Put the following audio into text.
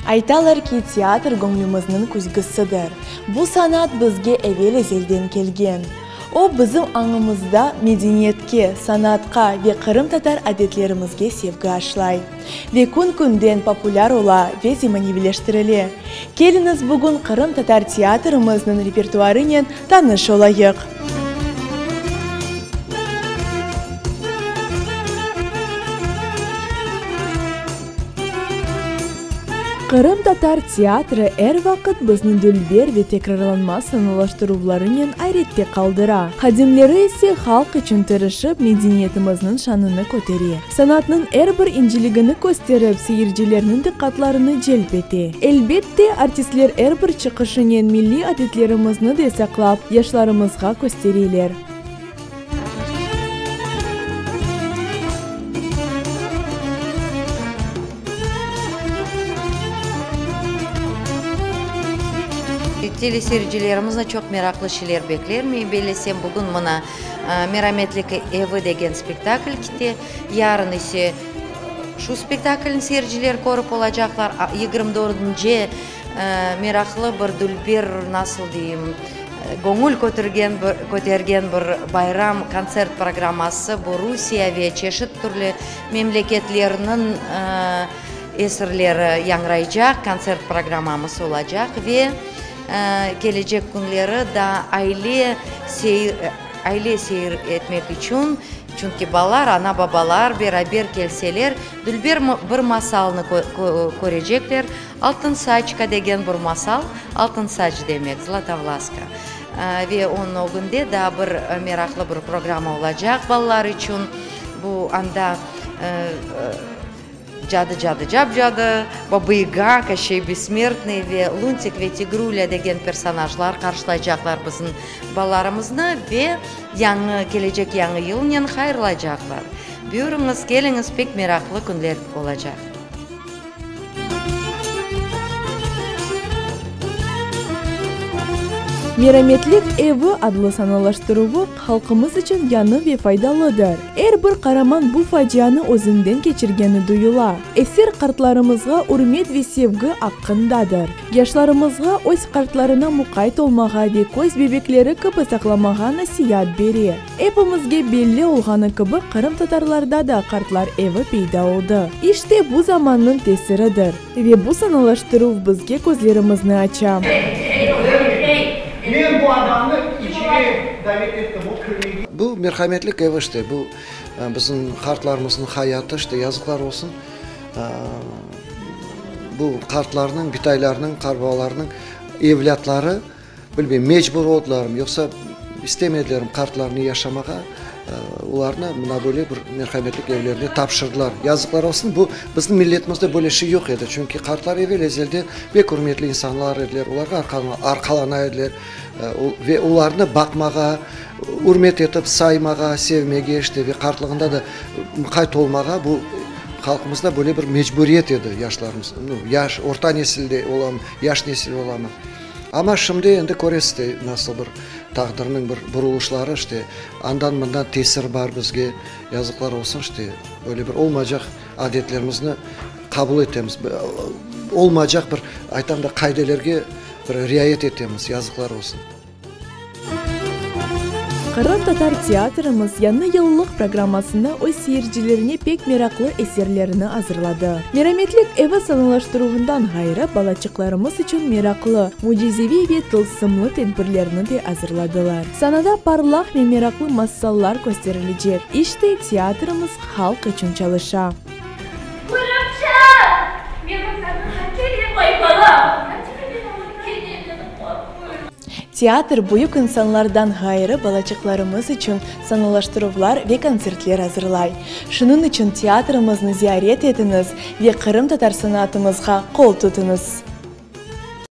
Aytalar ki, teatr göñlümizniñ küzgüsidir. Bu sanat bizge evel-ezelden kelgen. O, bizim añımızda medeniyetke, sanatqa ve qırımtatar adetlerimizge sevgi aşlay. Ve kün-künden populâr ola ve zemaneviyleştirile. Keliñiz, bugün qırımtatar teatrimizniñ repertuarınen tanış olayıq. Qırımtatar teatri er vaqıt bizni dülber ve tekrarlanmaz sanalaştıruvlarınen ayrette qaldıra. Hadimleri ise halq içün tırışıp, medeniyetimizniñ şanını kötere. Sanatnıñ er bir inceligini kösterip, seyircilerniñ diqqatlarını celp ete. Elbette, artistler er bir çıqışınen milliy adetlerimizni de saqlap, yaşlarımızğa köstereler. Teleseyircilerimizni çoq meraqlı şeyler bekler, men bellesem, bugün mına Merametlik evi degen spektakl kete, yarın ise şu spektaklni seyirciler körip olacaqlar, 24-nci Meraqlı bir dülber, nasıl deyim, göñül kötürgen bir, kötergen bir bayram kontsert programması, bu Rusiye ve çeşit türlü memleketlerniñ eserleri yañraycaq kontsert programmamız olacaq ve kelecek künleri daa aile seyir, aile seyir etmek içün, çünki balalar, ana-babalar beraber kelseler, dülber bir masalnı körecekler. Altın saçka degen bir masal, altın saç demek, Zlatovlaska. Ve onıñ ögünde daa bir meraqlı bir programma olacaq balalar içün. Bu anda Cadı, cadı, cap-cadı, Baba-Yaga, Köşçey Bessmertnıy ve Luntik ve Tigrulya degen personajlar qarşılaycaqlar bizim balalarımıznı ve yañı, kelecek Yañı yılnen hayırlaycaqlar. Buyurıñız, keliñiz, pek meraqlı künler olacaq. Merametlik evi adlı sanalaştıruvı halqımız içün yañı ve faydalıdır. Er bir qaraman bu facianı özünden keçirgeni duyula. Eser qartlarımızğa ürmet ve sevgi aqqındadır. Yaşlarımızğa öz qartlarına muqayt olmağa ve köz bebekleri kibi saqlamağa nasiat bere. Epimizge belli olğanı kibi, qırımtatarlarda da qartlar evi peyda oldı. İşte bu zamannıñ tesiridir. Ve bu sanalaştıruv bizge közlerimizni aça. Men bu adamnı içeri davet ettim, o kirmege. Bu merhametlik evi işte, bu bizim qartlarımıznıñ hayatı işte, yazıqlar olsun, bu qartlarnıñ, bitaylarnıñ, qartbabalarnıñ evlâtları, Bilmeyim, mecbur oldılarmı, yoqsa istemedilermi qartlarnı yaşamağa, olarnı mına böyle bir merhametlik evlerine tapşırdılar. Yazıqlar olsun, bu bizim milletimizde böyle şey yoq edi, çünki qartlar evel-ezelden pek ürmetli insanlar ediler, olarğa arqalana ediler ve olarnı baqmağa, ürmet etip saymağa, sevmege, işte, ve qartlığında da muqayt olmağa, bu halqımızda böyle bir mecburiyet edi, yaşlarımız, yaş, orta nesilde olamı, yaş nesil olamı. Amma şimdi endi köresiz de, nasıl bir taqdirniñ bir burulışları, işte, andan-mından tesir bar bizge, yazıqlar olsun, işte, böyle bir olmaycaq adetlerimizni qabul etemiz, olmaycaq bir, aytam da, qaidelerge bir riayet etemiz, yazıqlar olsun. Qırımtatar teatrımız yañı yıllıq programmasında öz seyircilerine pek meraqlı eserlerini azırladı. Merametlik evi sanalaştıruvından ğayrı, balaçıqlarımız içün meraqlı, mücizeviy ve tılsımlı tedbirlerni de azırladılar. Sanada parlaq ve meraqlı masallar kösterilecek. İşte, teatrımız halq içün çalışa. Qurumçaq! Menim saña kelem, ay balam! Teatr büyük insanlardan ğayrı balaçıqlarımız içün sanalaştıruvlar ve kontsertler azırlay. Şunıñ içün teatrımıznı ziyaret etiñiz ve qırımtatar sanatımızğa qol tutıñız!